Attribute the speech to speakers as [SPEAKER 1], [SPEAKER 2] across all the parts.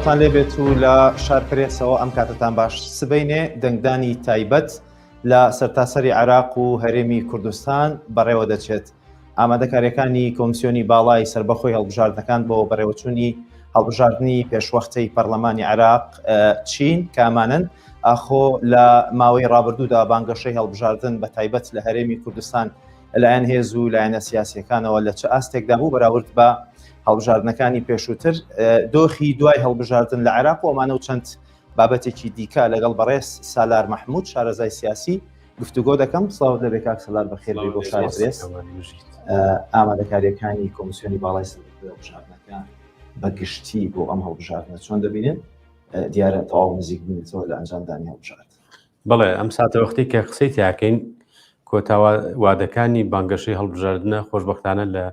[SPEAKER 1] سڵاوتان لێبێت و لە شار پرێسەوە ئەم کاتتان باش سبینێ دەنگدانی تایبەت لە سەرتاسەری عێراق و هەرێمی کوردستان بەڕێوە دەچێت. ئامادەکاریەکانی کۆمسیۆنی باڵای سەربەخۆی هەڵبژاردنەکان بۆ بەڕێوەچوونی هەڵبژاردنی پێشوەختەی پەرلەمانی عێراق چین کامانن ئاخۆ لە ماوەی ڕابردوودا بانگەشەی هەڵبژاردن بە تایبەت لە هەرێمی کوردستان لەلایەن هێز و لایەنە سیاسیەکانەوە لە چ ئاستێکدا بوو بەراورد بە هەڵبژاردنەکانی پێشووتر دۆخی دوای هەڵبژاردن لە عێراق و ئەمانە و چەند بابەتێکی دیکە لەگەڵ بەڕێز سالار مەحمود شارەزای سیاسی گفتوگۆ دەکەم. سڵاوت لەبێ کاک سالار، بەخێر بێی بۆ شاری پرێس. ئامادەکاریەکانی کۆمسیۆنی باڵای سەربەخۆی هەڵبژاردنەکە بە گشتی بۆ ئەم هەڵبژاردنە چۆن دەبینن؟ دیارە تەواو نزیک بوونێتەوە لە ئەنجامدانی هەڵبژاردن.
[SPEAKER 2] بەڵێ ئەم ساتەوەختی کە قسەی تیاکەین کۆتا وادەکانی بانگەشەی هەڵبژاردنە خۆشبەختانە لە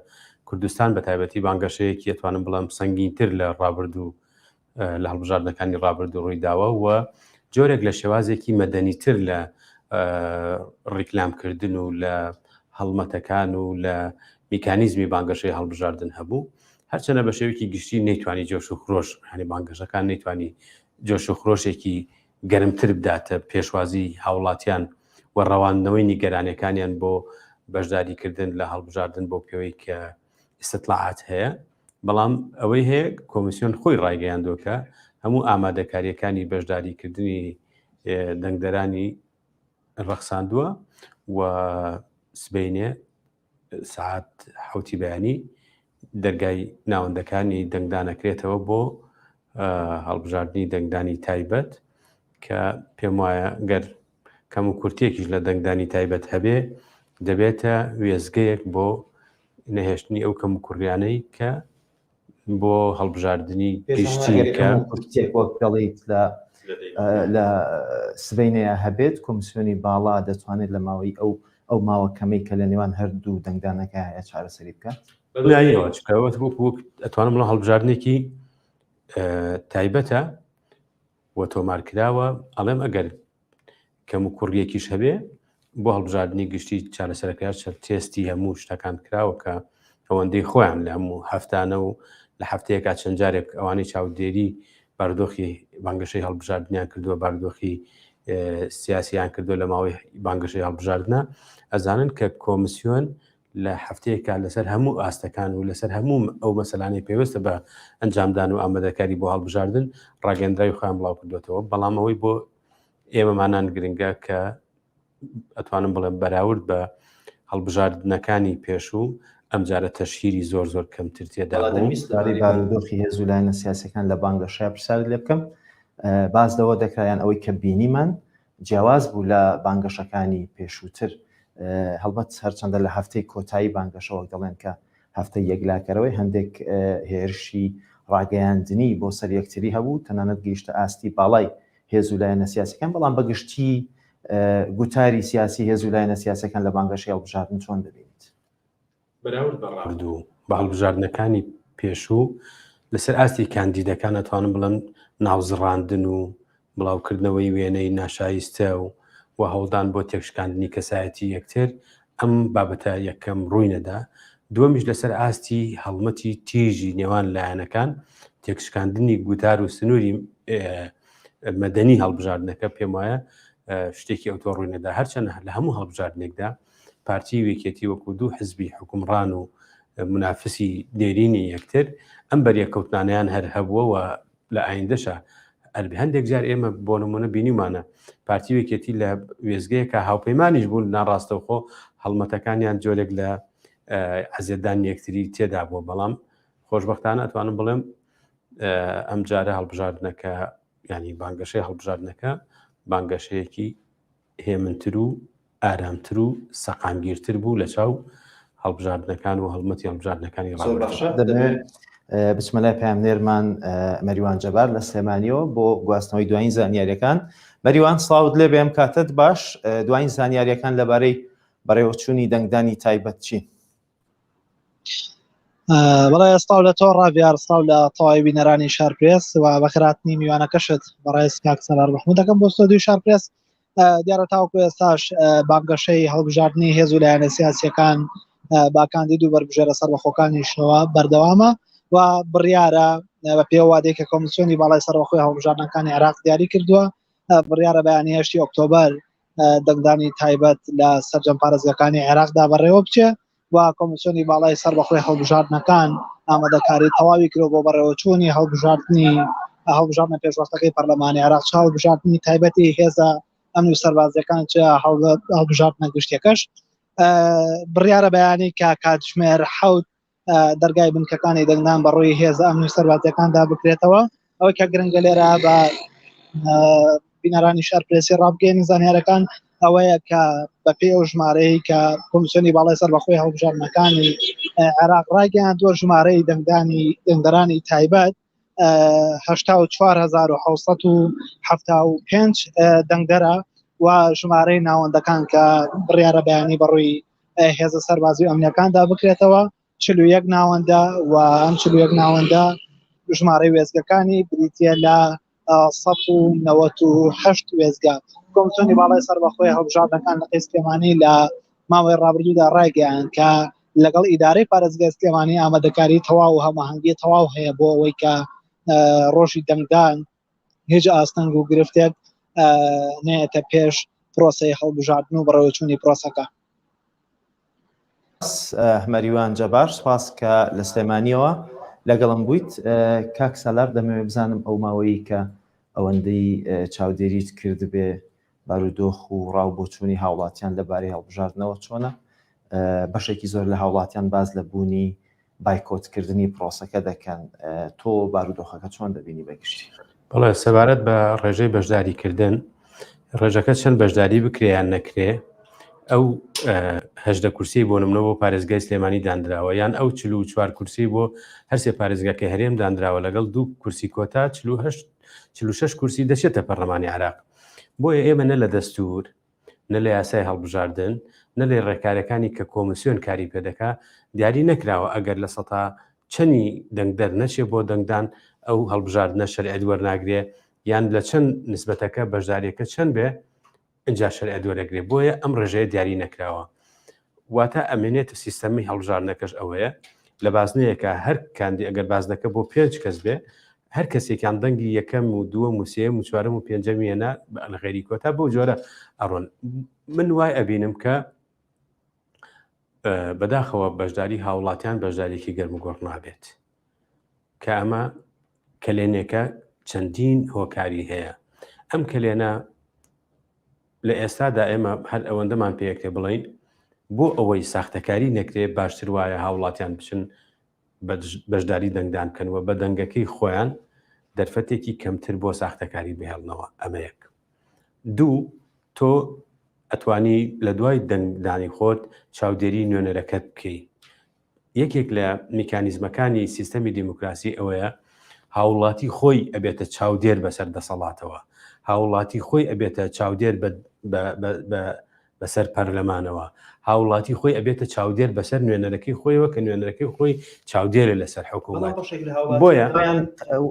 [SPEAKER 2] کوردستان بە تایبەتی بانگەشەیەکی ئەتوانم بڵێم سەنگینتر لە ڕابردوو لە هەڵبژاردنەکانی ڕابردوو ڕووی داوە و جۆرێک لە شێوازێکی مەدەنیتر لە ڕیکلامکردن و لە هەڵمەتەکان و لە میکانیزمی بانگەشەی هەڵبژاردن هەبوو هەرچەنە بە شێوەیەکی گشتی نەیتوانی جۆش و خرۆش هەنی بانگەشەکان نەیتوانی جۆش و خرۆشێکی گەرمتر بداتە پێشوازی هاوڵاتیان و ڕەواندنەوەی نیگەرانیەکانیان بۆ بەشداریکردن لە هەڵبژاردن بۆ پێوەی کە ئیستطلاعات هەیە بەڵام ئەوەی هەیە کۆمیسیۆن خۆی ڕایگەیاندووە کە هەموو ئامادەکاریەکانی بەشداریکردنی دەنگدەرانی ڕەخساندووە و سبینێ سعات حوتی بەیانی دەرگای ناوەندەکانی دەنگدانەکرێتەوە بۆ هەڵبژاردننی دەنگدانی تایبەت کە پێم وایە گەر کەم و کورتێکیش لە دەنگدانی تایبەت هەبێ دەبێتە وێزگەیەک بۆ نەهێشتنی ئەو کەم و کوڕیانەی کە بۆ هەڵبژاردننی گشتی
[SPEAKER 1] کە کورتێک وەک دەڵیت لە لە سبینەیە هەبێت کۆمسیۆنی باڵا دەتوانێت لە ماوەی ئەو ئەو ماوە کەمەی کە لە نێوان هەردوو دەنگدانەکە هەیە چارەسەری بکات
[SPEAKER 2] بەدڵنیاییەوە چونکە وەک وەک ئەتوانم بڵێم هەڵبژاردنێکی تایبەتە و تۆمارکراوە ئەڵێم ئەگەر کەم و کوڕیەکیش هەبێ بۆ هەڵبژاردننی گشتی چارەسەرەکە چەند تێستی هەموو شتەکان کراوە کە ئەوەندەی خۆیان لە هەموو هەفتانە و لە هەفتەیەکا چەند جارێک ئەوانەی چاودێری بارودۆخی بانگەشەی هەڵبژاردنیان کردووە بارودۆخی سیاسیان کردووە لە ماوەی بانگەشەی هەڵبژاردنە ئەزانن کە کۆمسیۆن لە هەفتەیەکا لەسەر هەموو ئاستەکان و لەسەر هەموو ئەو مەسەلانەی پەیوەستە بە ئەنجامدان و ئامادەکاری بۆ هەڵبژاردن ڕاگەندراوی خۆیان بڵاو کردوێتەوە بەڵام ئەوەی بۆ ئێمەمانان گرنگە کە ئەتوانم بڵێم بەراورد بە هەڵبژاردنەکانی پێشوو ئەمجارە تەشهیری زۆر زۆر کەمتر تێدا بوو.
[SPEAKER 1] لەبارەی بارودۆخی هێز و لایەنە سیاسیەکان لە بانگەشە پرسیارت لێ بکەم باس لەوە دەکرا یان ئەوەی کە بینیمان جیاواز بوو لە بانگەشەکانی پێشووتر هەڵبەت هەرچەندە لە هەفتەی کۆتایی بانگەشە وەک دەڵێن کە هەفتەی یەکلاکەرەوەی هەندێک هێرشی ڕاگەیاندنی بۆ سەر یەکتری هەبوو تەنانەت گەیشتە ئاستی باڵای هێز و لایەنە سیاسەکان بەڵام بەگشتی گوتاری سیاسی هێز و لایەنە سیاسەکان لە بانگەشەی هەڵبژاردن چۆن دەبینیت؟
[SPEAKER 2] بەراورد بە ڕابردوو بە هەڵبژاردنەکانی پێشوو لەسەر ئاستی کاندیدەکان ئەتوانم بڵێم ناوزڕاندن و بڵاوکردنەوەی وێنەی ناشایستە و و هەوڵدان بۆ تێکشکاندنی کەسایەتی یەکتر ئەم بابەتە یەکەم ڕووی نەدا دووەمیش لەسەر ئاستی هەڵمەتی تیژی نێوان لایەنەکان تێکشکاندنی گوتار و سنووری مەدەنی هەڵبژاردنەکە پێم وایە شتێکی ئەوتۆ ڕووی نەدا هەرچەند لە هەموو هەڵبژاردنێکدا پارتی و یەکێتی وەکو دوو حزبی حکومڕان و منافسی دێرینی یەکتر ئەم بەریەکەوتنانیان هەر هەبووە و لە ئایندەشە ئەربی هەندێک جار ئێمە بۆ نمونە بینیمانە پارتی و یەکێتی لە وێزگەیەکە هاوپەیمانیش بوون ناڕاستەوخۆ هەڵمەتەکانیان جۆرێک لە عەزێتدان یەکتری تێدا بووە بەڵام خۆشببختانە ئەتوانم بڵێم ئەم جارە هەڵبژاردنەکە ینی بانگەشەی هەڵبژاردنەکە بانگەشەیەکی هێمنتر و ئارامتر و سەقامگیرتر بوو لە چاو هەڵبژاردنەکان و هەڵمەتی هەڵبژاردنەکانی
[SPEAKER 1] زۆر باشە دەمەوێت بچمە لای پەیامنێرمان مەریوان جەبار لە سلێمانیەوە بۆ گواستنەوەی دوایین زانیاریەکان مەریوان سڵاوت لێ بێم کاتت باش دوایین زانیاریەکان لەبارەی بەڕێوەچوونی دەنگدانی تایبەت چین؟
[SPEAKER 3] بەڵێ سڵاو لە تۆ ڕاڤیار سڵاو لە تەواوی بینەرانی شارپرێس و بەخێرهاتنی میوانەکەشت بەڕێز کاک سەلار مەحمود دەکەم بۆ ستۆدیۆی شارپرێس دیارە تاوەکو ئێستاش بانگەشەی هەڵبژاردنی هێز و لایەنە سیاسیەکان با کاندید و بەربژێرە سەربەخۆکانیشەوە بەردەوامە. و بڕیارە بە پێوادەی کە کۆمیسیۆنی باڵای سەربەخۆی هەڵبژاردنەکانی عێراق دیاری کردووە بڕیارە بەیانی هەشتی ئۆکتۆبەر دەنگدانی تایبەت لە سەرجەم پارێزگاکانی عێراقدا بەڕێوە بچێ و کۆمیسیۆنی باڵای سەربەخۆی هەڵبژاردنەکان ئامادەکاری تەواوی کرۆ بۆ بەڕێوەچوونی هەڵبژاردنی هەڵبژاردنە پێشوەختەکەی پەرلەمانی عێراق چ هەڵبژاردنی تایبەتی هێزە ئەمن و سەربازیەکان چ هەڵبژاردنە گشتیەکەش بڕیارە بەیانی کە کاتژمێر حەوت دەرگای بنکەکانی دەنگدان بە ڕووی هێزە ئەمنی سەربازیەکاندا بکرێتەوە ئەوەی کە گرنگە لێرە بە بینەرانی شار پرێسی ڕابگەین زانیارەکان ئەوەیە کە بەپێی ئەو ژمارەیە کە کۆمیسیۆنی باڵای سەربەخۆی هەڵبژاردنەکانی عێراق ڕایگەیاندووە ژمارەی دەنگدانی دەنگدەرانی تایبەت 84775 دەنگدەرە و ژمارەی ناوەندەکان کە بڕیارە بەیانی بەڕووی هێزە سەربازی و ئەمنیەکاندا بکرێتەوە 41 ناوەندە و ئەم 41 ناوەندە ژمارەی وێزگەکانی بریتە لە 1970 وێزگە کۆمسیۆنی باڵای سەربەخۆی هەڵبژاردنەکان لە سلێمانی لە ماوەی ڕابردوودا ڕایگەیان کە لەگەڵ ئیدارەی پارێزگای سلێمانی ئامادەکاری تەواو و هەماهەنگی تەواو هەیە بۆ ئەوەی کە ڕۆژی دەنگدان هیچ ئاستەنگ و گرفتێک نێتە پێش پرۆسەی هەڵبژاردن و بەڕێوەچوونی پرۆسەکە.
[SPEAKER 1] مەریوان جەبار سوپاس کە لە سلێمانیەوە لەگەڵم بوویت کاک سالار دەمەوێت بزانم ئەو ماوەیە کە ئەوەندەی چاودێریت کردبێ بارودۆخ و ڕاو بۆچوونی هاوڵاتیان لەبارەی هەڵبژاردنەوە چۆنە؟ بەشێکی زۆر لە هاوڵاتیان باس لە بوونی بایکۆتکردنی پرۆسەکە دەکەن، تۆ بارودۆخەکە چۆن دەبینی بە گشتی؟
[SPEAKER 2] بەڵێ سەبارەت بە ڕێژەی بەشداریکردن ڕێژەکە چەند بەشداری بکرێ یان نەکرێ ئەو هەژدە کورسی بۆ نمونە بۆ پارێزگای سلێمانی دانراوە یان ئەو 44 کورسی بۆ هەرسێ پارێزگاکە هەرێم دانراوە لەگەڵ دوو کورسی کۆتا 46 کورسی دەچێتە پەرلەمانی عراق بۆیە ئێمە نە لە دەستور نە لە یاسای هەڵبژاردن نە لە ڕێکارەکانی کە کۆمسیۆن کاری پێدەکا دیاری نەکراوە ئەگەر لە سەتا چەنی دەنگدەر نەچێ بۆ دەنگدان ئەو هەڵبژاردنە شەرعیەت وەرناگرێ یان لە چەند نسبەتەکە بەشداریەکە چەند بێ ئینجا شەرعیەت وەرەگرێ بۆیە ئەم ڕێژەیە دیاری نەکراوە واتە ئەمێنێت سیستەمی هەڵبژاردنەکەش ئەوەیە لە بازنەیەکە هەر کاندی ئەگەر بازنەکە بۆ پێنج کەس بێ هەر کەسێکیان دەنگی یەکەم و دووەم و سێم و چوارەم و پێنجەمی هێنا بە غێری کۆتا بەو جۆرە ئەڕۆن من وای ئەبینم کە بەداخەوە بەشداری هاوڵاتیان بەشدارێکی گەرم و گۆڕ نابێت کە ئەمە کەلێنێکە چەندین هۆکاری هەیە ئەم کەلێنە لە ئێستادا ئێمە هەر ئەوەندەمان پێکرێ بڵین بۆ ئەوەی ساختەکاری نەکرێ باشتر وایە هاوڵاتیان بچن بەشداری دەنگدان بکەن و بە دەنگەکەی خۆیان دەرفەتێکی کەمتر بۆ ساختەکاری بهێڵنەوە ئەمە یەک دوو تۆ ئەتوانی لە دوای دەنگدانی خۆت چاودێری نوێنەرەکەت بکەی یەکێک لە میکانیزمەکانی سیستەمی دیموکراسی ئەوەیە هاوڵاتی خۆی ئەبێتە چاودێر بەسەر دەسەڵاتەوە هاوڵاتی خۆی ئەبێتە چاودێر بەسەر پەرلەمانەوە هاوڵاتی خۆی ئەبێتە چاودێر بەسەر نوێنەرەکەی خۆیەوە کە نوێنەرەکەی خۆی چاودێرە لەسەر حکوومەت
[SPEAKER 1] بۆیە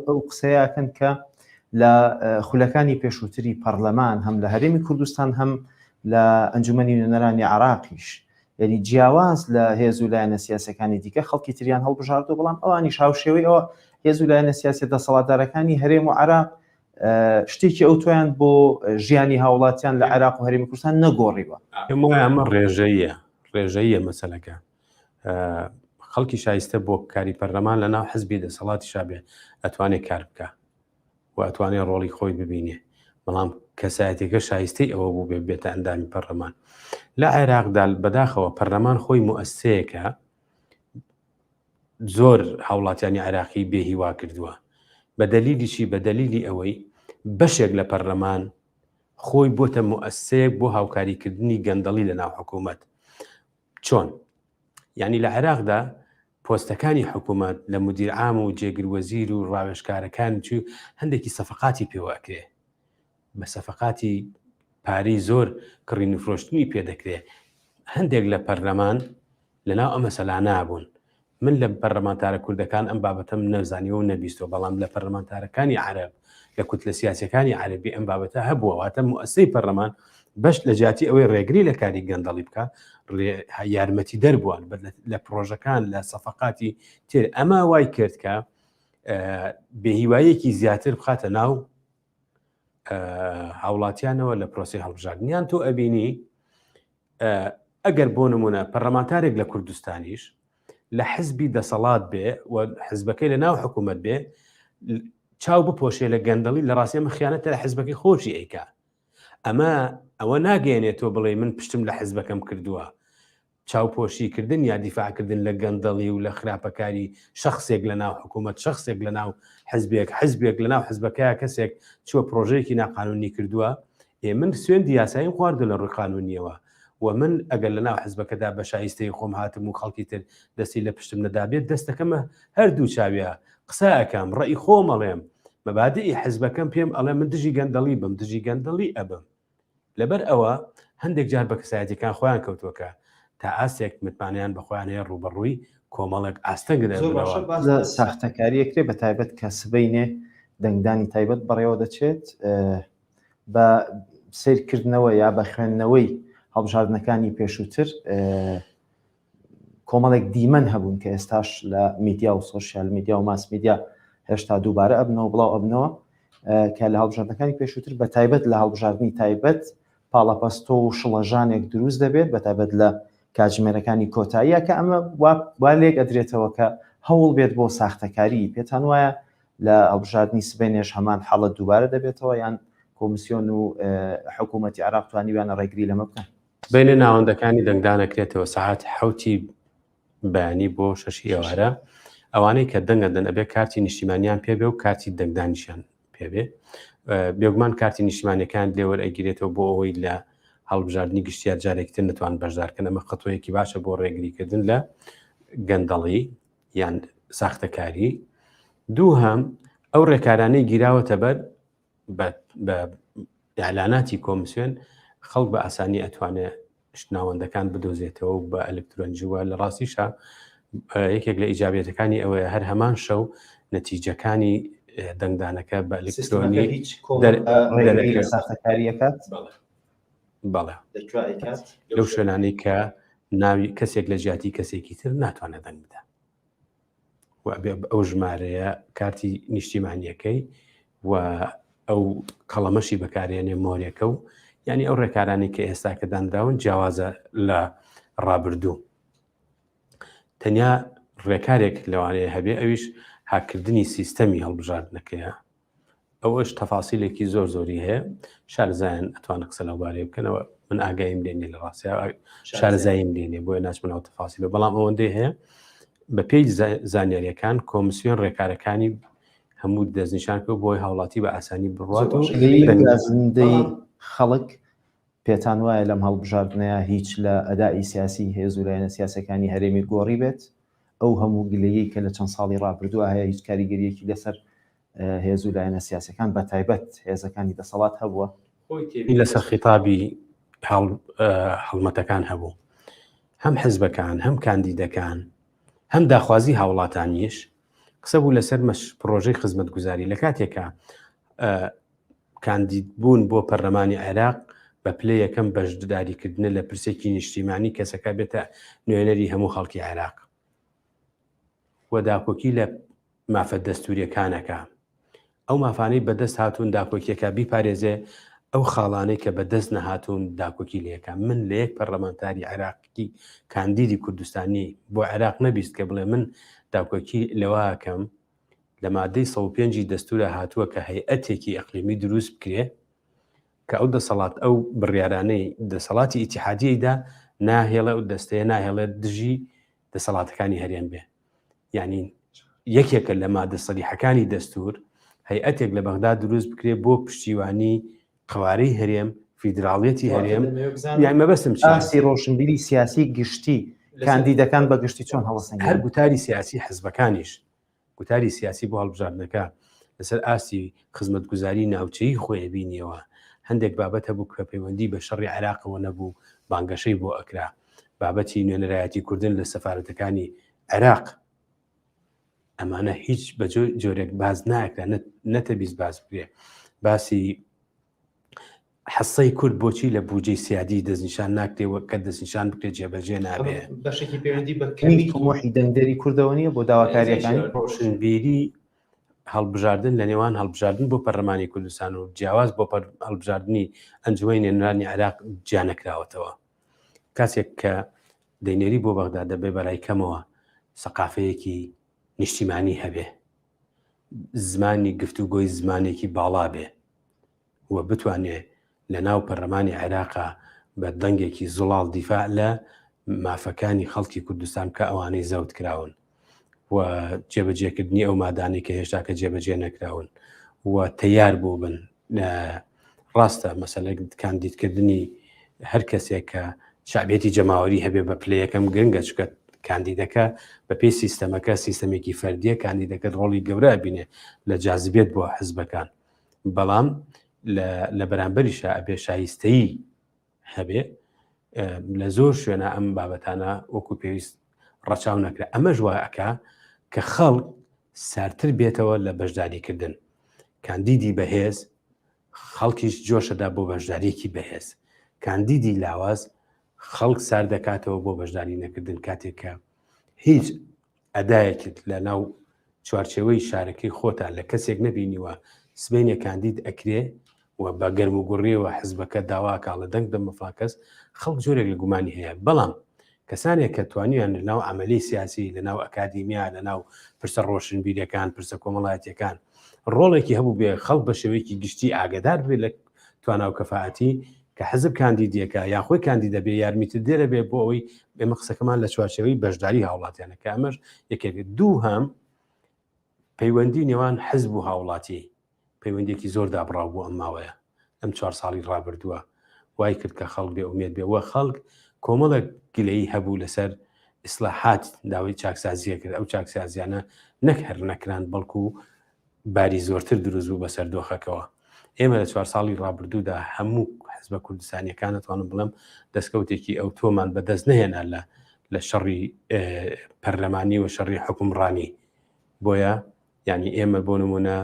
[SPEAKER 1] ئەو قسەیەکەن کە لە خولەکانی پێشووتری پەرلەمان هەم لە هەرێمی کوردستان هەم لە ئەنجومەنی نوێنەرانی عراقیش یعنی جیاواز لە هێز و لایەنە سیاسەکانی دیکە خەڵکی تریان هەڵبژاردو بەڵام ئەوانیش هاوشێوەی ئەوە هێز و لایەنە سیاسی دەسەڵاتدارەکانی هەرێم و عراق شتێکی ئەو تۆیان بۆ ژیانی هاوڵاتیان لە عێراق و هەرێمی کوردستان نەگۆڕیوە
[SPEAKER 2] پێم وایە ئەمە ڕێژەیە ڕێژەیە مەسەلەکە خەڵکی شایستە بۆ کاری پەرلەمان لە ناو حزبی دەسەڵاتی شابێ ئەتوانێت کار بکە و ئەتوانێت ڕۆڵی خۆی ببینێ بەڵام کەسایەتەکە شایستەی ئەوە بوو بێ بێتە ئەندامی پەرلەمان لە عێراقدا بەداخەوە پەرلەمان خۆی موئەسسەیەکە زۆر هاوڵاتیانی عێراقی بێهیوا کردووە بە دەلیلی چی بە دەلیلی ئەوەی بەشێک لە پەرلەمان خۆی بۆتە موئەسسەیەک بۆ هاوکاریکردنی گەندەڵی لە ناو حکوومەت چۆن یعنی لە عێراقدا پۆستەکانی حکوومەت لە مدیر عام و جێگر وەزیر و ڕاوێژکارەکان چ هەندێکی سەفقاتی پێوە ئەکرێ بە سەفقاتی پارەی زۆر کڕین و فرۆشتنی پێ دەکرێ هەندێک لە پەرلەمان لەناو ئەم مەسەلانە بوون. من لە پەرلەمانتارە کوردەکان ئەم بابەتەم نەزانیوە و نەبیستوە، بەڵام لە پەرلەمانتارەکانی عەرەب، لە کوتلە سیاسیەکانی عەرەبی ئەم بابەتە هەبووە، واتە موئەسسەی پەرلەمان بەش لە جیاتی ئەوەی ڕێگری لە کاری گەندەڵی بکا، یارمەتی دەربووان لە پرۆژەکان لە سەفقاتی تر ئەمە وای کرد کە بێهیوایەکی زیاتر بخاتە ناو هاوڵاتیانەوە لە پرۆسی هەڵبژاردنیان تۆ ئەبینی ئەگەر بۆ نمونە پەرلەمانتارێک لە کوردستانیش لە حزبی دەسەڵات بێ و حزبەکەی لە ناو حکوومەت بێ چاو بپۆشێ لە گەندەڵی لە ڕاستیە ئەمە خیانەتە لە حزبەکەی خۆشی ئەیکا ئەمە ئەوە ناگەیەنێت تۆ بڵێ من پشتم لە حزبەکەم کردووە چاوپۆشیکردن یا دیفاعکردن لە گەندەڵی و لە خراپەکاری شخصێک لە ناو حکوومەت شخصێک لە ناو حزبێک حزبێک لە ناو حزبەکەیا کەسێک چوە پرۆژەیەکی ناقانونی کردووە ئێ من سوێندی یاساییم خواردو لە ڕووی قانونیەوە و من ئەگەر لە ناو حزبەکەدا بە شایستەی خۆم هاتم و خەڵکی تر دەستی لە پشتم نەدابێت دەستەکەمە هەردوو چاویا قسە ئەکەم ڕەئی خۆم ئەڵێم مەبادئی حزبەکەم پێم ئەڵێ من دژی گەندەڵی بم دژی گەندەڵی ئەبم لەبەر ئەوە هەندێک جار بە کەسایەتیەکان خۆیان کەوتووە کە تا ئاستێک متمانەیان بە خۆیان هەیە ڕووبەڕووی کۆمەڵێک ئاستەنگ
[SPEAKER 1] زۆر باشە
[SPEAKER 2] دەبنەوە.
[SPEAKER 1] باس لە ساختەکاری ئەکرێ بە تایبەت کە سبەینێ دەنگدانی تایبەت بەڕێوە دەچێت بە سەیرکردنەوە یا بە خوێندنەوەی هەڵبژاردنەکانی پێشووتر کۆمەڵێک دیمەن هەبوون کە ئێستاش لە میدیا و سۆشیال میدیا و ماس میدیا هێشتا دووبارە ئەبنەوە بڵاو ئەبنەوە کە لە هەڵبژاردنەکانی پێشووتر بە تایبەت لە هەڵبژاردنی تایبەت پاڵەپەستۆ و شڵەژانێک دروست دەبێت بە تایبەت لە کاتژمێرەکانی کۆتاییە کە ئەمە وا لێک ئەدرێتەوە کە هەوڵ بێت بۆ ساختەکاری پێتان وایە لە هەڵبژاردنی سبەینێش هەمان حاڵەت دووبارە دەبێتەوە یان کۆمیسیۆن و حکوومەتی عێراق توانیویانە ڕێگری لەمە بکەن؟
[SPEAKER 2] سبەینێ ناوەندەکانی دەنگدان ئەکرێتەوە سەعات حەوتی بەیانی بۆ شەشی ئێوارە ئەوانەی کە دەنگە دەن ئەبێ کارتی نیشتیمانیان پێبێ و کارتی دەنگدانیشیان پێبێ بێگومان کارتی نیشتیمانەکان لێوەر ئەگیرێتەوە بۆ ئەوەی لە هەڵبژاردننی گشتیا جارێکتر نتوان بەشدارکەن ئەمە قەتۆیەکی باشە بۆ ڕێگریکردن لە گەندەڵی یان ساختەکاری دووهەم ئەو ڕێکارانەی گیراوەتە بەر بە ئیعلاناتی کۆمسیۆن خەڵک بە ئاسانی ئەتوانێت ناوەندەکان بدۆزێتەوە و بە ئەلکترۆنجیوە لە ڕاستیشا یەکێک لە ئیجابێتەکانی ئەوەیە هەر هەمان شەو نەتیجەکانی دەنگدانەکە بە ئەلکترۆنی
[SPEAKER 1] هیچ ساختەکاریەکات
[SPEAKER 2] بەڵێ لەو شوێنانەی کە ناوی کەسێک لە جیاتی کەسێکی تر ناتوانێت دەنگ بدە و ئەبێ ئەو ژمارەیە کارتی نیشتیمانیەکەی و ئەو قەڵەمەشی بەکارێنێ مۆرێکە و یعنی ئەو ڕێکارانی کە ئێستا کە دانراون جیاوازە لە ڕابردوو تەنیا ڕێکارێک لەوانەیە هەبێ ئەویش هاکردنی سیستەمی هەڵبژاردنەکەیە ئەوەش تەفاسیلێکی زۆر زۆری هەیە شارەزایان ئەتوانن قسە لەو بارەیە بکەنەوە من ئاگایم لێ نیە لە ڕاستیا شارەزاییم لێ نیە بۆیە ناچمە ناو تەفاسیلەوە بەڵام ئەوەندەی هەیە بە پێی زانیاریەکان کۆمسیۆن ڕێکارەکانی هەموو دەستنیشان کرد بۆی هاوڵاتی بە ئاسانی بڕوات و
[SPEAKER 1] زیندەی خەڵک پێتان وایە لەم هەڵبژاردنەیە هیچ لە ئەدائی سیاسی هێز و لایەنە سیاسەکانی هەرێمی گۆڕی بێت ئەو هەموو گلەیی کە لە چەند ساڵی ڕابردووە هەیە هیچ کاریگەریەکی لەسەر هێز و لایەنە سیاسەکان بە تایبەت هێزەکانی دەسەڵات هەبووە.
[SPEAKER 2] خۆی تێبینی لەسەر خیتابی هەڵمەتەکان هەبوو هەم حزبەکان هەم کاندیدەکان هەم داخوازی هاوڵاتانیش قسە بوو لەسەر مەش پرۆژەی خزمەتگوزاری لە کاتێکا کاندید بوون بۆ پەرلەمانی عێراق بە پلە یەکەم بەشداریکردنە لە پرسێکی نیشتیمانی کەسەکە بێتە نوێنەری هەموو خەڵکی عێراق و داکۆکی لە مافە دەستوریەکانەکە ئەو مافانەی بەدەست هاتوون داکۆکیەکە بیپارێزێ ئەو خاڵانەی کە بەدەست نەهاتوون داکۆکی لەکە من لە یەک پەرلەمانتاری عێراقی کاندیدی کوردستانی بۆ عێراق نەبیست کە بڵێ من داکۆکی لەوەکەم لە مادەی 105 دەستورە هاتووە کە هەیئەتێکی ئەقلیمی دروست بکرێ کە ئەو دەسەڵات ئەو بڕیارانەی دەسەڵاتی ئیتیحادیەیدا ناهێڵێ ئەو دەستەیە ناهێڵێت دژی دەسەڵاتەکانی هەرێم بێ یعنی یەکێکە لە مادە سەریحەکانی دەستور هەیئەتێک لە بەغدا دروست بکرێ بۆ پشتیوانی قوارەی هەرێم فیدراڵیەتی هەرێم یان مەبەستم چیە؟
[SPEAKER 1] ئاستی ڕۆشنبیری سیاسی گشتی کاندیدەکان بە گشتی چۆن هەڵەسەنگێنن؟
[SPEAKER 2] هەر گوتاری سیاسی حزبەکانیش گوتاری سیاسی بۆ هەڵبژاردنەکە لەسەر ئاستی خزمەتگوزاری ناوچەیی خۆی بینیەوە هەندێک بابەت هەبوو کە پەیوەندی بە شەڕی عێراقەوە نەبوو بانگەشەی بۆ ئەکرا بابەتی نوێنەرایەتی کوردن لە سەفارەتەکانی عێراق ئەمانە هیچ بە جۆرێک باز ناکرا نەتەبیست باز بکرێ باسی. حسەی کورد بۆچی لە بودجەی سیادی دەستنیشان ناکرێ و کە دەستنیشان بکرێت جێبەجێ نابێ؟
[SPEAKER 1] بەشێکی پەیوەندی بە کەمی تموحی دەنگدەری کوردەوە نییە بۆ داواکاریەکانی؟
[SPEAKER 2] ڕۆشنبیری هەڵبژاردن لە نێوان هەڵبژاردن بۆ پەرلەمانی کوردستان و جیاواز بۆ هەڵبژاردنی ئەنجومەنی نوێنەرانی عێراق جیا نەکراوەتەوە. کاتێک کە دەینێری بۆ بەغدا دەبێ بەلای کەمەوە سەقافەیەکی نیشتیمانی هەبێ، زمانی گفتوگۆی زمانێکی باڵا بێ و بتوانێ لە ناو پەرلەمانی عێراقا بە دەنگێکی زوڵاڵ دیفاع لە مافەکانی خەڵکی کوردستان بکا ئەوانەی زەوت کراون و جێبەجێکردنی ئەو مادانەی کە هێشتا کە جێبەجێ نەکراون و تەیار بوو بن. ڕاستە مەسەلە کاندیدکردنی هەر کەسێک کە شعبێتی جەماوەری هەبێ بە پلە یەکەم گرنگە، چونکە کاندیدەکە بە پێی سیستەمەکە سیستەمێکی فەردیە، کاندیدەکە ڕۆڵی گەورە بینێ لە جازبێت بۆ حزبەکان، بەڵام لە بەرامبەریشا ئەبێ شایستەیی هەبێ. لە زۆر شوێنە ئەم بابەتانە وەکو پێویست ڕەچاو نەکرا، ئەمەش وا ئەکا کە خەڵک سارتر بێتەوە لە بەشداریکردن. کاندیدی بەهێز خەڵکیش جۆشەدا بۆ بەشداریەکی بەهێز، کاندیدی لاواز خەڵک سار دەکاتەوە بۆ بەشداری نەکردن. کاتێک کە هیچ ئەدایەکت لە ناو چوارچێوەی شارەکەی خۆتا لە کەسێک نەبینیوە، سبەینێ کاندید ئەکرێ و بە گەرم و گوڕیەوە حزبەکە داوا ئەکا ڵە دەنگ دەم بە فڵان کەس، خەڵک جۆرێک لە گومانی هەیە. بەڵام کەسانێک کە توانیان لە ناو عەمەلی سیاسی، لە ناو ئەکادیمیا، لە ناو پرسە ڕۆشنبیریەکان، پرسە کۆمەڵایەتیەکان ڕۆڵێکی هەبوو بێ، خەڵک بە شێوەیەکی گشتی ئاگەدار بێ لە توانا و کەفائەتی کە حزب کاندیدیەکە یان خۆی کاندیدە بێ یارمیتدێرە بێ بۆ ئەوەی ئێمە قسەکەمان لە چوارچێوەی بەشداری هاوڵاتیانە کە ئەمەش یەکێک. دووهەم پەیوەندی نێوان حزب و هاوڵاتی پەیوەندیەکی زۆر دابڕاو بوو ئەم ماوەیە، ئەم چوار ساڵی ڕابردووە وای کرد کە خەڵک بێ ئومێد بێ و خەڵک کۆمەڵێک گلەیی هەبوو لەسەر ئیسلاحات، داوای چاکسازیە کرد، ئەو چاکسازیانە نەک هەر نەکران بەڵکو باری زۆرتر دروست بوو بەسەر دۆخەکەوە. ئێمە لە چوار ساڵی ڕابردوودا هەموو حزبە کوردستانیەکان ئەتوانم بڵێم دەستکەوتێکی ئەوتۆمان بەدەست نەهێنا لە لە شەڕی پەرلەمانی و شەڕی حکومڕانی. بۆیە یعنی ئێمە بۆ نمونە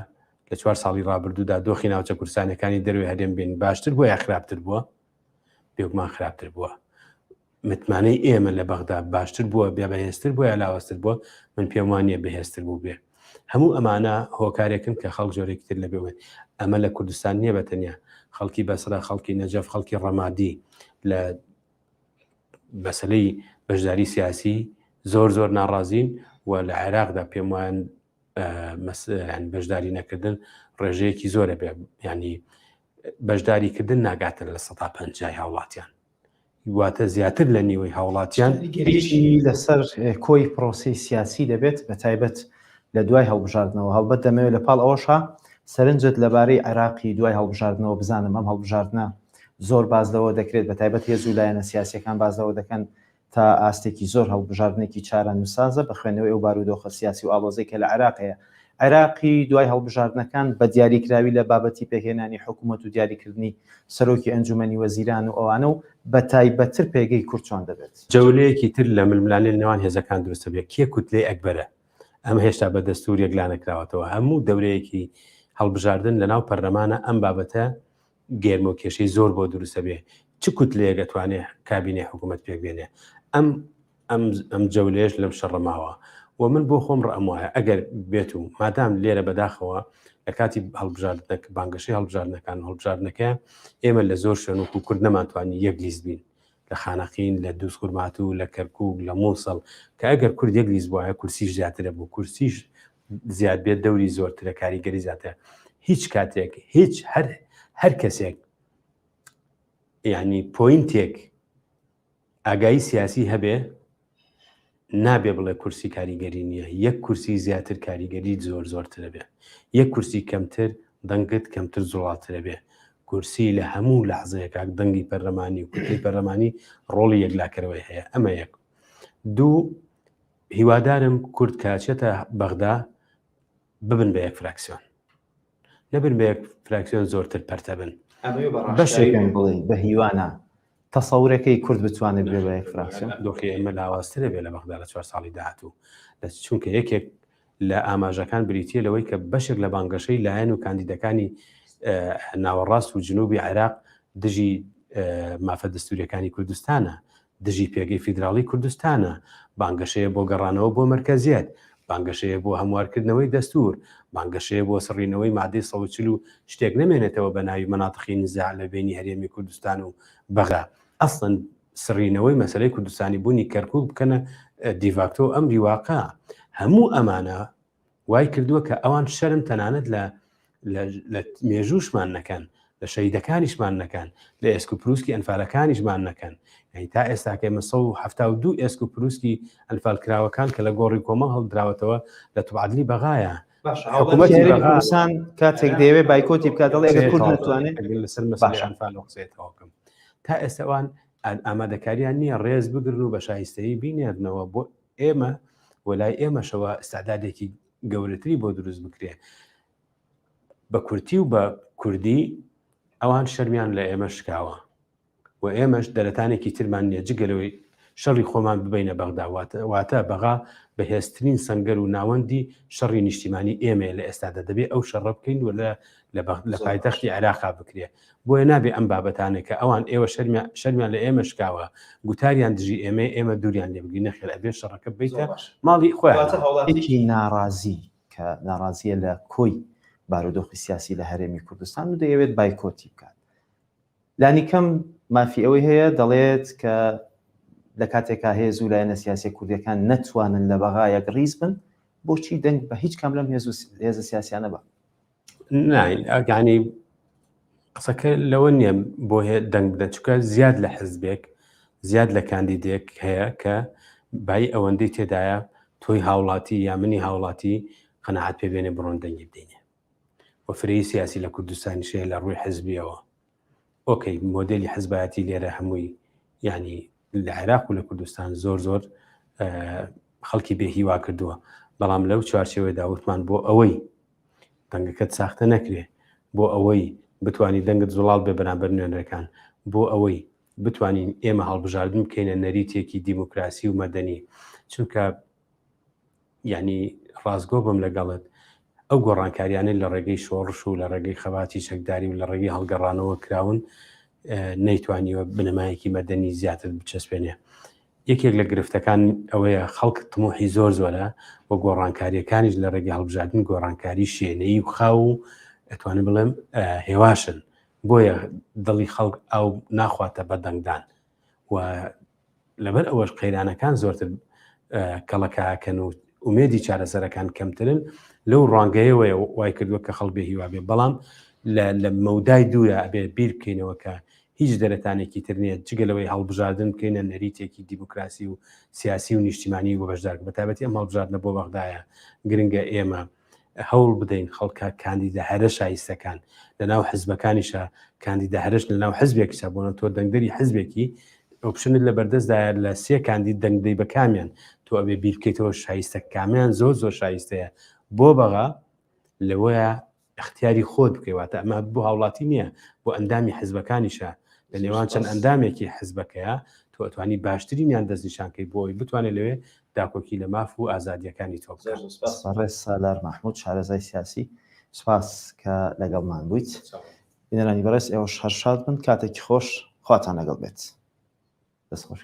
[SPEAKER 2] لە چوار ساڵی ڕابردوودا دۆخی ناوچە کوردستانەکانی دەروی هەرێم بین باشتر بووە یا خراپتر بووە؟ بێگومان خراپتر بووە. متمانەی ئێمە لە بەغدا باشتر بووە بێ بەهێزتر بووە یا لاوازتر بووە؟ من پێم وان نییە بەهێزتر بوو بێ. هەموو ئەمانە هۆکارێکن کە خەڵک جۆرێکی تر لە بێ. ئەمە لە کوردستان نییە بە تەنیا، خەڵکی بەسرە، خەڵکی نەجەف، خەڵکی ڕەمادی لە مەسلەی بەشداری سیاسی زۆر زۆر ناڕازین و لە عێراقدا پێم وایە بەشداری نەکردن ڕێژەیەکی زۆرە بێ، ینی بەشداریکردن ناگاتن لە 50 هاوڵاتیان، واتە زیاتر لە نیوەی هاوڵاتیان.
[SPEAKER 1] کاریگەریی لەسەر کۆی پرۆسەی سیاسی دەبێت بە تایبەت لە دوای هەڵبژاردنەوە. هەڵبەت دەمەوێت لە پاڵ ئەوەشا سەرنجت لەبارەی عێراقی دوای هەڵبژاردنەوە بزانم. ئەم هەڵبژاردنە زۆر باس لەوە دەکرێت، بە تایبەت هێز و لایەنە سیاسییەکان باس لەوە دەکەن تا ئاستێکی زۆر هەڵبژاردنێکی چارەنووسسازە بە خوێندنەوەی ئەو بارودۆخە سیاسی و ئاڵۆزەی کە لە عێراق هەیە. عێراقی دوای هەڵبژاردنەکان بە دیاریکراوی لە بابەتی پێکهێنانی حکوومەت و دیاریکردنی سەرۆکی ئەنجوومەنی وەزیران و ئەوانە و بە تایبەتتر پێگەی کورد چۆن دەبێت؟
[SPEAKER 2] جەولەیەکی تر لە ململانێ لە نێوان هێزەکان دروست دەبێت، کێ کوتلەی ئەکبەرە؟ ئەمە هێشتا بە دەستوور یەکلا نەکراوەتەوە. هەموو دەورەیەکی هەڵبژاردن لەناو پەرلەمانە ئەم بابەتە گێرمە و کێشەی زۆر بۆ دروست ئەبێ، چ کوتلەیەک ئەتوانێ کابینەی حکوومەت پێک بێنێ؟ ئەم ئەم ئەم جەولەیەش لەم شەڕە ماوە و من بۆ خۆم ڕەئم وایە ئەگەر بێت و مادام لێرە بەداخەوە لە کاتی هەڵبژاردنەک بانگەشەی هەڵبژاردنەکان و هەڵبژاردنەکە ئێمە لە زۆر شوێن وەکو کورد نەمانتوانی یەک لیست بین لە خانەقین لە دووزخورماتوو لە کەرکووک لە مووسڵ کە ئەگەر کورد یەک لیست بوایە کورسیش زیاترە بوو کورسیش زیاد بێت دەوری زۆرترە کاریگەری زیاترە هیچ کاتێک هیچ هەر هەر کەسێک یعنی point ێک ئاگایی سیاسی هەبێ نابێ بڵێ کورسی کاریگەری نییە یەک کورسی زیاتر کاریگەری زۆر زۆرترە بێ یەک کورسی کەمتر دەنگت کەمتر زوڵاترە بێ کورسی لە هەموو لەحزەیەکاک دەنگی پەرلەمانی و کوتلەی پەرلەمانی ڕۆڵی یەکلاکەرەوەی هەیە ئەمە یەک دوو هیوادارم کورد کە ئەچێتە بەغدا ببن بە یەک فراکسیۆن نەبن بە یەک فراکسیۆن زۆرتر پەرتە بن.
[SPEAKER 1] بەشێکن بڵێ بە هیوانا تەسەورەکەی کورد بتوانێت بێ بە یەک فراکسیۆن.
[SPEAKER 2] دۆخی ئێمە لاوازترە بێ لە بەغدا لە چوار ساڵی داهاتوو لە چونکە یەکێک لە ئاماژەکان بریتییە لەوەی کە بەشێک لە بانگەشەی لایەن و کاندیدەکانی ناوەڕاست و جنوبی عێراق دژی مافە دەستوریەکانی کوردستانە، دژی پێگەی فیدراڵی کوردستانە، بانگەشەیە بۆ گەڕانەوە بۆ مەرکەزیەت، بانگەشەیە بۆ هەموارکردنەوەی دەستور، بانگەشەیە بۆ سڕینەوەی مادەی 140 و شتێک نەمێنێتەوە بە ناوی مەناتقی نزاع لە بەینی هەرێمی کوردستان و بەغا. ئەسڵەن سڕینەوەی مەسەلەی کوردستانی بوونی کەرکوک بکەنە دیڤاکتۆ ئەمری واقع. هەموو ئەمانە وای کردووە کە ئەوان شەرم تەنانەت لە لە مێژووشمان نەکەن لە شەیدەکانیشمان نەکەن لە ئێسک و پروسکی ئەنفالەکانیشمان نەکەن یعنی تا ئێستاکە ئێمە 1970 ئێسک و پروسکی ئەنفالکراوەکان کە لە گۆڕی کۆمەڵ هەڵدراوەتەوە لە توعادلی بەغایە
[SPEAKER 1] حکوومەتی کوردستان کاتێک دەیەوێت بایکۆتی بکات دەڵێ ئەگەر کورد نەتوانێت
[SPEAKER 2] لەسەر مەسەلەی ئەنفال و قسەی تەواو تا ئێستا ئەوان ئامادەکاریان نییە ڕێز بگرن و بە شایستەیی بینێرنەوە بۆ ئێمە و لای ئێمەشەوە ئیستعدادێکی گەورەتری بۆ دروست بکرێ بە کورتی و بە کوردی ئەوان شەرمیان لە ئێمە شکاوە و ئێمەش دەرەتانێکی ترمان نییە جگە لەوەی شەڕی خۆمان ببینە بەغدا واتە بەغا بەهێزترین سەنگەر و ناوەندی شەڕی نیشتیمانی ئێمەیە لە ئێستادا دەبێ ئەو شەڕە بکەین و لە لە پایتەختی عێراقا بکرێ بۆیە نابێ ئەم بابەتانە کە ئەوان ئێوە شەرمیان لە ئێمە شکاوە گوتاریان دژی ئێمەیە ئێمە دووریان لێ بگرین نەخێر ئەبێ شەڕەکە ببەیتە ماڵی خۆیان.
[SPEAKER 1] هاوڵاتیەکی ناڕازی کە ناڕازیە لە کۆی بارودۆخی سیاسی لە هەرێمی کوردستان و دەیەوێت بایکۆتی بکات لانیکەم مافی ئەوەی هەیە دەڵێت کە لە کاتێکا هێز و لایەنە سیاسیە کوردیەکان نەتوانن لە بەغا یەک ڕیز بن بۆچی دەنگ بە هیچ کام لەم هێز و هێزە سیاسیانە بە
[SPEAKER 2] ینی قسەکە لەوە نییە بۆ دەنگ بدەن چکە زیاد لە حزبێک زیاد لە کاندیدێک هەیە کە بای ئەوەندەی تێدایە تۆی هاوڵاتی یا منی هاوڵاتی قەنەعات پێبێنێ بڕۆن دەنگی بدەینێ و فرەی سیاسی لە کوردستانیش هەیە لە ڕووی حزبیەوە ئۆکەی مۆدێلی حزبایەتی لێرە هەمووی یعنی لە عێراق و لە کوردستان زۆر زۆر خەڵکی بێ هیوا کردووە بەڵام لەو چوارچێوەدا وتمان بۆ ئەوەی دەنگەکەت ساختە نەکرێ بۆ ئەوەی بتانی دەنگت زوڵاڵ بێ بەرامبەر نوێنەرەکان بۆ ئەوەی بتوانین ئێمە هەڵبژاردن بکەینە نەریتێکی دیموکراسی و مەدەنی چونکە یعنی ڕاستگۆ بم لەگەڵت ئەو گۆڕانکاریانەی لە ڕێگەی شۆڕش و لە ڕێگەی خەباتی چەکداری و لە ڕێگەی هەڵگەڕانەوە کراون نەیتوانیوە بنەمایەکی مەدەنی زیاتر بچەسپێنێ یەکێک لە گرفتەکان ئەوەیە خەڵک تموحی زۆر زۆرە و گۆڕانکاریەکانیش لە ڕێگەی هەڵبژاردن گۆڕانکاری شێنەیی و خاو و ئەتوانم بڵێم هێواشن بۆیە دڵی خەڵک ئاو ناخواتە بە دەنگدان و لەبەر ئەوەش قەیرانەکان زۆرتر کەڵەکەکەن و ئومێدی چارەسەرەکان کەمترن لەو ڕوانگەیەوەیە وای کردووە کە خەڵک بێ هیوا بێ بەڵام لە مەودای دوورە ئەبێ بیر بکەینەوە کە هیچ دەرەتانێکی تر نییە جگە لەوەی هەڵبژاردن بکەینە نەریتێکی دیموکراسی و سیاسی و نیشتیمانی و بەشدار بە تایبەتی ئەم هەڵبژاردنە بۆ بەغدایە گرنگە ئێمە هەوڵ بدەین خەڵکە کاندیدە هەرە شایستەکان لە ناو حزبەکانیشا کاندیدە هەرش لە ناو حزبێکیشا بۆنە تۆ دەنگدەری حزبێکی option ت لە بەردەستدایە لە سێ کاندید دەنگدەی بە کامیان تۆ ئەبێ بیر بکەیتەوە شایستە کامیان زۆر زۆر شایستەیە بۆ بەغا لەوەیە اختیاری خۆت بکەی واتە ئەمە بۆ هاوڵاتی نییە بۆ ئەندامی حزبەکانیشە لە نێوان چەند ئەندامێکی حزبەکەیە تۆ ئەتوانی باشترینیان دەستنیشانکەی بۆ ئەوەی بتوانێت لەوێ داکۆکی لە ماف و ئازادییەکانی تۆ بکات.
[SPEAKER 1] زۆر سوپاس بەڕێز سالار مەحمود شارەزای سیاسی سوپاس کە لەگەڵمان بوویت. بینەرانی بەڕێز ئێوەش هەر شاد بن کاتێکی خۆش خواتان لەگەڵ بێت. دەست خۆش.